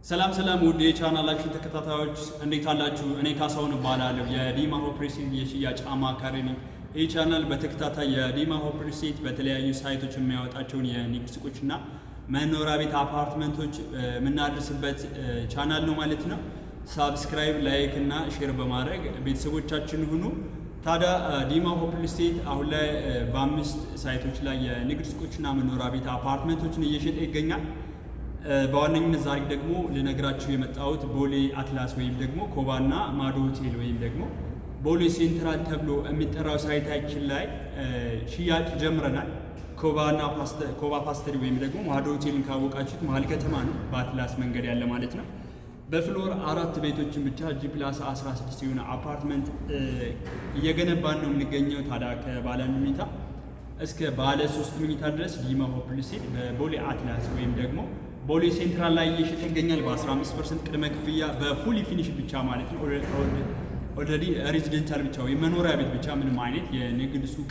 ሰላም ሰላም ውድ የቻናላችን ተከታታዮች፣ እንዴት አላችሁ? እኔ ካሳሁን እባላለሁ፣ የዲማ ሆፕ ሪል ስቴት የሽያጭ አማካሪ ነኝ። ይህ ቻናል በተከታታይ የዲማ ሆፕ ሪል ስቴት በተለያዩ site ኦች የሚያወጣቸውን የንግድ ሱቆችና መኖሪያ ቤት አፓርትመንቶች የምናደርስበት ቻናል ነው ማለት ነው። Subscribe፣ like እና share በማድረግ ቤተሰቦቻችን ሁኑ። ታዲያ ዲማ ሆፕ ሪል ስቴት አሁን ላይ በአምስት site ኦች ላይ የንግድ ሱቆችና መኖሪያ ቤት አፓርትመንቶችን እየሸጠ ይገኛል። በዋነኝነት ዛሬ ደግሞ ልነግራችሁ የመጣሁት ቦሌ አትላስ ወይም ደግሞ ኮባና ማዶ ሆቴል ወይም ደግሞ ቦሌ ሴንትራል ተብሎ የሚጠራው site ኣችን ላይ ሽያጭ ጀምረናል። ኮባና ኮባ ፓስተሪ ወይም ደግሞ ማዶ ሆቴልን ካወቃችሁት መሀል ከተማ ነው፣ በአትላስ መንገድ ያለ ማለት ነው። በ floor አራት ቤቶችን ብቻ G+16 የሆነ አፓርትመንት እየገነባን ነው የምንገኘው። ታዲያ ከባለ አንድ መኝታ እስከ ባለ ሶስት መኝታ ድረስ ዲማ ሆፕ ሪል ስቴት በቦሌ አትላስ ወይም ደግሞ ቦሌ ሴንትራል ላይ እየሸጠ ይገኛል። በ15% ቅድመ ክፍያ በ fully finish ብቻ ማለት ነው። Already residential ብቻ ወይም መኖሪያ ቤት ብቻ፣ ምንም አይነት የንግድ ሱቅ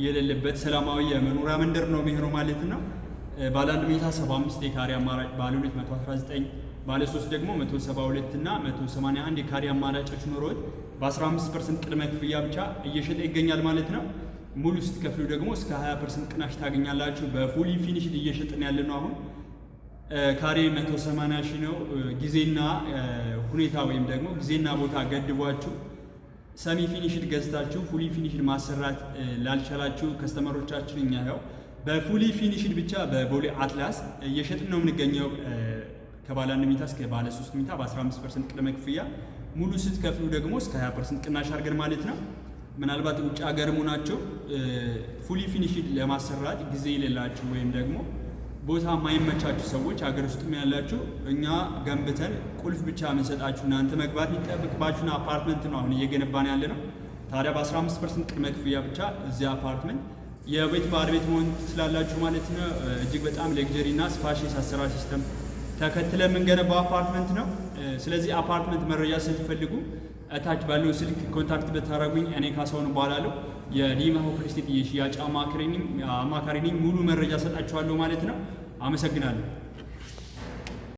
የሌለበት ሰላማዊ የመኖሪያ መንደር ነው የሚሆነው ማለት ነው። ባለ አንድ መኝታ 75 የካሬ አማራጭ፣ ባለ ሁለት 119፣ ባለ ሶስት ደግሞ 172 እና 181 የካሬ አማራጮች ኖሮት በ15% ቅድመ ክፍያ ብቻ እየሸጠ ይገኛል ማለት ነው። ሙሉ ስትከፍሉ ደግሞ እስከ 20% ቅናሽ ታገኛላችሁ። በ fully finished እየሸጥን ያለ ነው አሁን። ካሬ 180 ሺህ ነው። ጊዜና ሁኔታ ወይም ደግሞ ጊዜና ቦታ ገድቧችሁ semi finished ገዝታችሁ fully finished ማሰራት ላልቻላችሁ customer ኦቻችን እኛ ያው በ fully finished ብቻ በቦሌ አትላስ እየሸጥን ነው የምንገኘው። ከባለ አንድ መኝታ እስከ ባለ ሶስት መኝታ በ15% ቅድመ ክፍያ፣ ሙሉ ስትከፍሉ ደግሞ እስከ 20% ቅናሽ አድርገን ማለት ነው። ምናልባት ውጭ ሀገር መሆናቸው fully finished ለማሰራት ጊዜ የሌላችሁ ወይም ደግሞ ቦታ የማይመቻችሁ ሰዎች፣ ሀገር ውስጥም ያላችሁ፣ እኛ ገንብተን ቁልፍ ብቻ የምንሰጣችሁ፣ እናንተ መግባት የሚጠበቅባችሁን አፓርትመንት ነው አሁን እየገነባን ያለ ነው። ታዲያ በ15% ቅድመ ክፍያ ብቻ እዚያ አፓርትመንት የቤት ባለቤት መሆን ትችላላችሁ ማለት ነው። እጅግ በጣም luxury እና spacious አሰራር system ተከትለን የምንገነባው አፓርትመንት ነው። ስለዚህ አፓርትመንት መረጃ ስትፈልጉ እታች ባለው ስልክ contact ብታደርጉኝ፣ እኔ ካሳሁን እባላለሁ፣ የዲማ ሆፕ ሪል ስቴት የሽያጭ አማካሪ ነኝ። ሙሉ መረጃ ሰጣችኋለሁ ማለት ነው። አመሰግናለሁ።